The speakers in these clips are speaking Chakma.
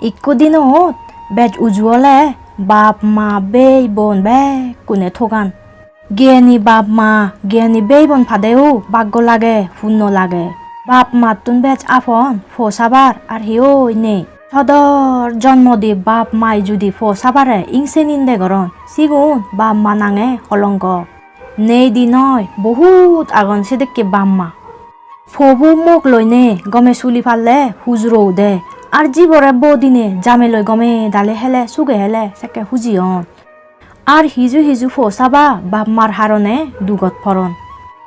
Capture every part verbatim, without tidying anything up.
Ikko dinot bej uju ole bap ma bei bon bekkune thogan. Giyani bap ma, giyani bei bon padeo baggo lage, punno lage. Bap mattun bej apon po sabar ar hi oi nei. Sodor jonmo di bap mai judi po sabare ingse ninde goron, sigun bap ma nange holongo. Nei di noi, bohut agon sedekke bap ma. Pobo mok loinei gome suli palle hujuro ude, ar jibore bo dinei jameloi gome dale hele, suge hele sekke huji on. Ar hiju hiju po saba bap mar harone dugot poron.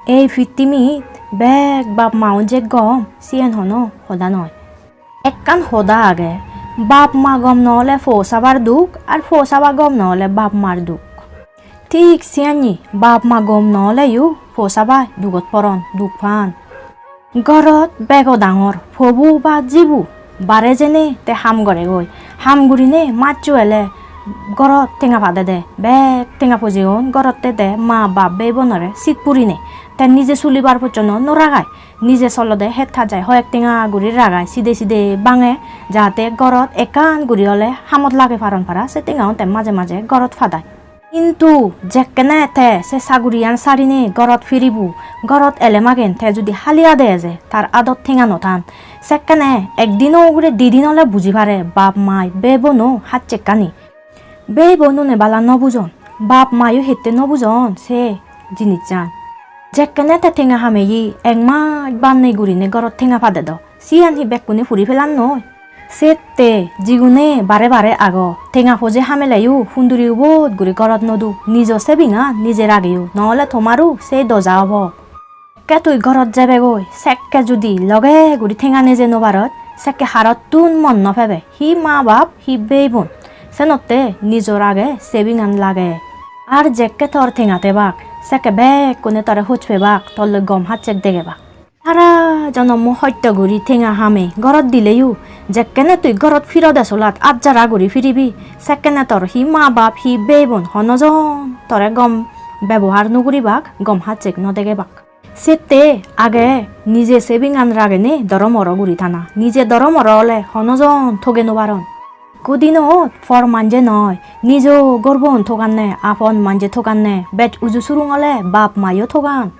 Ei pittimit bek bap maun je gom, siyen hono hoda noi. Ekkan hoda age, bap ma gom no ole po sabar duk, ar po saba gom no ole bap mar duk. Thik siyani, bap ma gom no oleyo po sabai dugot poron, duk pan. Gorot bego dangor, pobo ba jibo bare jene te ham goregoi. Ham gurine majjo ele gorot tenga padede, bek tenga pojeyon gorot tede, ma bap bei bonore sit purine. Te nije sulibar pojjono no ragai, nije solode het hajai hoyek tenga guri ragai, side side bange, jahate gorot ekkan guri ole hamot lage paron para, se tengaun te maje maje gorot padai. Hintu jekkene te se saguriyan sarinei gorot firibo, gorot ele magen te judi hali ade eje, tar adot tenga no than, sekkene ekdino ugure didin ole buji pare bap mai bei bono hacchekkani. Bei bonune bala no bujon, bap mayo hitte no bujon se jinissan. Jekkene te tenga hameye ek maj banney gurine gorot tenga padedo, siyan hi bekkune puri pelan noi? Sette jigune bare bare ago, tenga poje hameleyo hunduri ubot guri gorot no duk, nijo saving-an nije rageyo, no ole tomaro se doja obo. Ekke tui gorot jebegoi, sekke judi loge guri tenga neje no parot, sekke harottun mon no pebe, hi ma bap, hi bei bon. Senotte nijor age saving-an lage. Ar jekke tor tenga tebak, sekke bekkune tore hoj pebak, tolloi gom hacchek degebak. Sara jonommo hosto guri tenga hamei gorot dileyo, jekkene tui gorot firode solat at jara guri firibi, sekkene tor hi ma bap, hi bei bon, hono jon tore gom bebohar no guribak, gom hacchek no degebak. Sette age nije saving-an ragene doromoro guri thana. Nije doromoro ole hono jon thoge no paron. Ikko dinot por manje noi, nijo gorboun thoganne, apon manje thoganne, bej uju surung ole bap mayo thogan.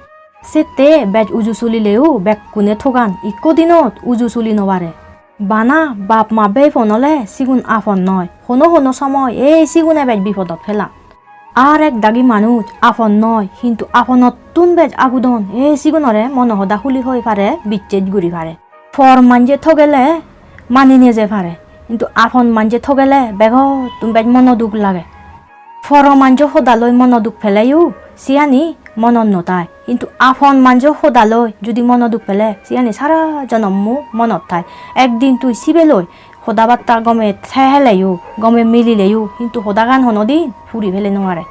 Sette bej uju sulileo bekkune thogan, ikko dinot uju suli no pare. Bana bap ma bei bon ole sigun apon noi. Hono hono somoy ei sigune bej bipodot pelan. Ar ek dagi manuj apon noi, hintu aponottun bej agudon. Ei sigunore mono hoda huli hoi pare, bicches guri pare. Por manje thogele mani neje pare, hintu apon manje thogele begottun bej mono duk lage. Poro manjo hodaloi mono duk peleyo siyani monot no thai. Hintu apon manjo hodaloi judi mono duk pele, siyani sara jonommo monot thai. Ekdin tui sibeloi hoda batta gome the heleyo, gome milileyo, hintu hodagan honodin puri pele no pare.